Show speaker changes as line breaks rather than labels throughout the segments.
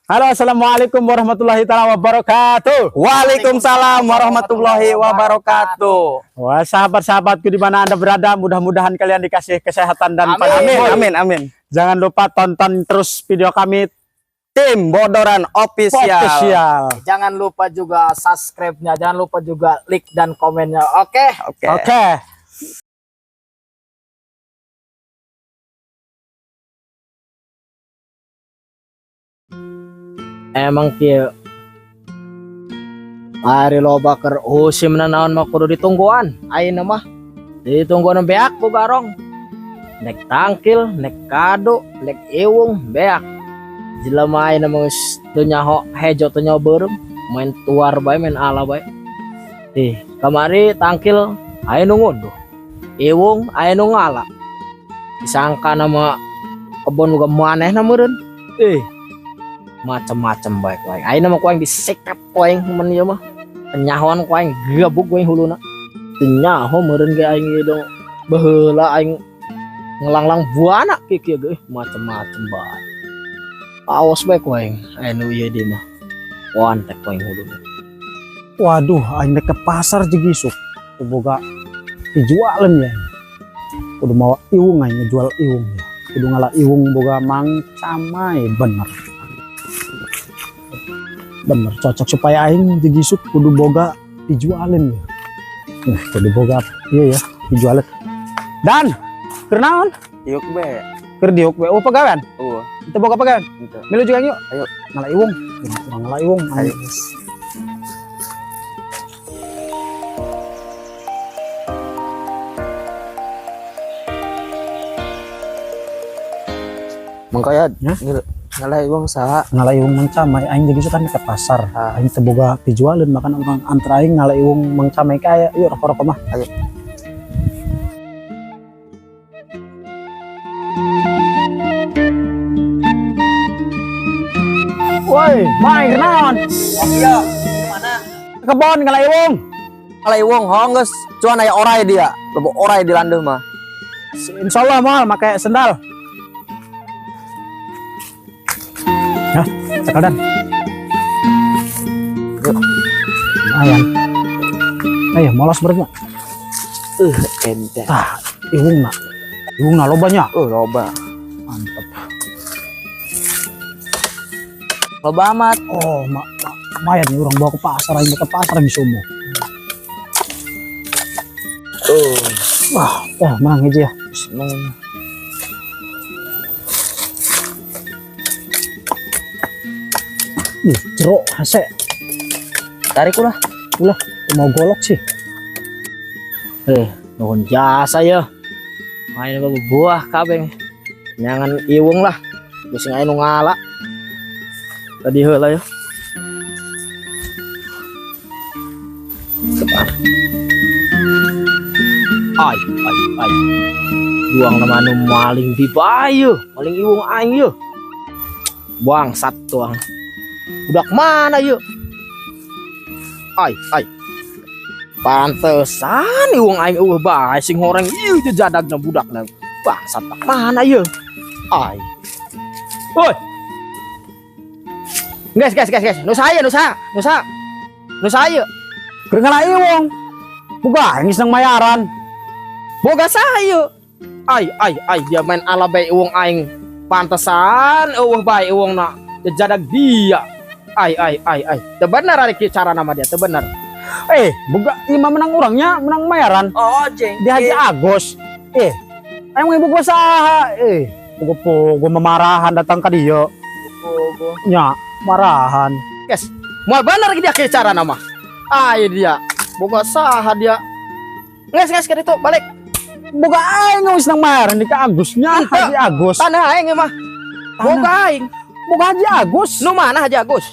Halo, assalamualaikum warahmatullahi taala wabarakatuh.
Waalaikumsalam warahmatullahi wabarakatuh.
Wah, sahabat-sahabatku di mana Anda berada, mudah-mudahan kalian dikasih kesehatan dan
Amin.
panjang
Amin,
umur.
amin, amin.
Jangan lupa tonton terus video kami.
Tim Bodoran Official.
Official.
Jangan lupa juga subscribe-nya, jangan lupa juga like dan komennya. Oke.
Oke.
Oke.
Emang kieu. Ari loba keur usim naon mah kudu ditungguan. Ayeuna mah ditungguan beak ku garong. Nek tangkil, nek kado, nek iwung beak. Jelema ayeuna mah geus teu nyaho hejo, teu nyaho beureum, main tuar bae, main ala bae. Ih, kamari tangkil aya nu ngunduh. Iwung aya nu ngala. Disangka nama kebon boga manehna meureun. Eh, macem-macem bae ku aing. Ayeuna mah ku aing disekap ku aing mun ieu mah. Penyahoan ku aing, gabug ku aing huluna. Teu nyaho meureun ge aing ieu dong. Baheula aing ngelanglang buana kieu kieu ge macem-macem bae. Awas bae ku aing aya nu ieu di mah. Wantek ku aing huluna.
Waduh, aing ke pasar jeung isuk. Boga dijualan ya. Kudu mawa iwung aing ngejual iwung ya. Kudu ngala iwung boga Mang Camai bener. Bener cocok supaya aing jeung isuk kudu boga dijualin ya. Kudu boga iya ya, dijualin. Dan keur naon?
Diuk be.
Keur diuk we. Oh, pagawean. Itu boga pagawean.
Gitu.
Milu juga yuk.
Ayo.
Ngala iwung. Urang ngala iwung.
Ayo. Mangkaya
Hah?
ngala iwung saha?
Ngala iwung Mang Camai aing jadi kan ke pasar.
Ah.
Aing teu boga dijualin makan urang antara aing ngala iwung Mang Camai kaya yuk rokok-rokok mah.
Ayo.
Woi, main kenaon?
Iya, mana?
Kebon ngala iwung.
Ngala iwung hong geus cuan aya orai dia. Loba orai di landeuh mah.
Insyaallah moal make sendal. Hah, cekel dan.
Yuk.
Lumayan. Ayo, molos berarti.
Ente.
Tah, iwung na. Iwung na lobanya.
Loba.
Mantap.
Loba amat.
Oh, lumayan nih orang bawa ke pasar, aing ke pasar di sumo. Wah, ya menang aja ya.
Seneng.
Ih, jeruk hase.
Tarik ulah.
Ulah, mau golok sih.
Nuhun jasa ya. Main mah buah kabeh. Nyangan iwung lah. Geus aya nu ngala. Tadi heula ya. Sebar. Ai, ai, ai. Buang nama nu maling di bae, maling iwung aing ye. Bangsat tuang. Budak mana ye? Ai, ai. Pantesan iwung aing eueuh bae sing horeng ieu jejadagna budakna. Bangsat tak mana ye? Ai. Woi. Guys, guys, guys, guys. Nu saya, nu saya, nu saya. Nu saya.
Keur ngala iwung. Boga aing seneng mayaran.
Boga saya. Ai, ai, ai, dia main ala bae iwung aing. Pantesan eueuh bae iwungna jejadag dia. Ai, ai, ai, ai. Teu bener ari kieu cara nama dia, teu bener.
Boga imah menang urangnya, menang mayaran.
Oh, jeng.
Di Haji Agus. Aing ibu gua saha? Boga pogo memarahan datang ka dieu.
Pogo.
Nya, marahan.
Guys, moal bener dia kieu cara nama. Ai dia. Boga saha dia. Guys, guys, ka ditu balik.
Boga aing geus nang mayaran di ka Agusnya,
Henteu.
Haji Agus.
Tanah aing mah. Boga aing.
Boga Haji Agus.
Nu mana Haji Agus?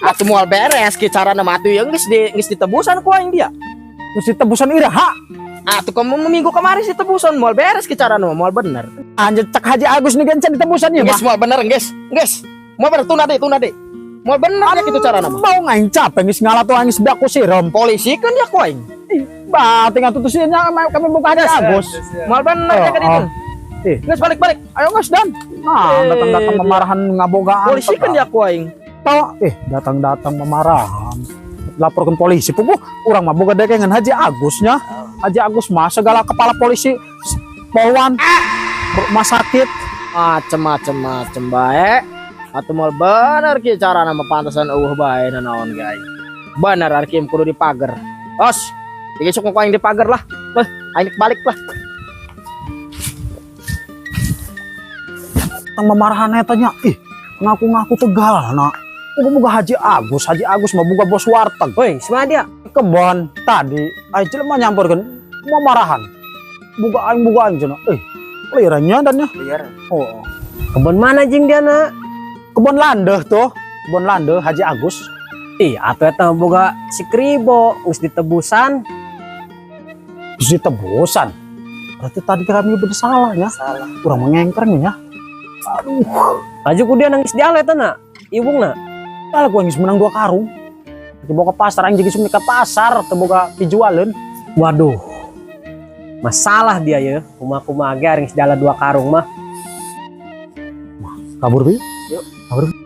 Atuh moal beres kieu cara nama atuh ieu geus di geus ditebusan ku aing dia.
Geus ditebusan iraha.
Atuh kamu minggu kemarin sih tebusan moal beres kieu cara nama moal bener.
Anjir cek Haji Agus nih gencan ditebusan ieu mah.
Geus moal bener geus. Geus. Moal bener tunda deui, tunda deui. Moal bener ya kitu cara nama.
Mau ngaing capek geus ngalah tuh aing sebeak ku sirom.
Polisi kan dia ku aing.
Bah, tinggal tutusin nya kami buka Haji Agus.
Moal bener ya ka ditu.
Eh.
Geus balik-balik.
Ayo geus dan. Nah, datang-datang memarahan ngabogaan.
Polisi kan dia ku aing.
Tahu, datang-datang memarahan. Laporkan polisi. Puguh, urang mah boga dekengan Haji Agusnya. Haji Agus mah segala kepala polisi, polwan, rumah sakit.
Macem-macem macem bae. Atuh moal bener kieu carana mah, pantesan euweuh bae nanaon ge aing. Bener ari kieu kudu dipager. Os, digesuk ku aing dipager lah. Beuh, aing balik lah.
Tang memarahan eta nya. Ih, ngaku-ngaku Tegal na. Boga Haji Agus, Haji Agus mah boga bos warteg.
Woi, si mana dia?
Kebon tadi aing jelema nyamperkeun memarahan. Boga aing cenah. Lirannya dan nya.
Liar.
Oh.
Kebon mana jing dia nak?
Kebon landeuh tuh. Kebon landeuh Haji Agus.
Ih, atuh eta boga si Kribo geus ditebusan.
Geus ditebusan. Berarti tadi kami bersalah ya.
Salah.
Kurang mengengkreng ya. Aduh.
Laju ku dia nangis di ale eta na. Iwung na.
Kalau gua geus menang 2 karung. Dibawa ke pasar aing jeung ke pasar teu boga dijualeun.
Waduh. Masalah dia ya. Kumaha-kumaha ge ari geus diala 2 karung mah.
Kabur bi.
Yuk.
Kabur.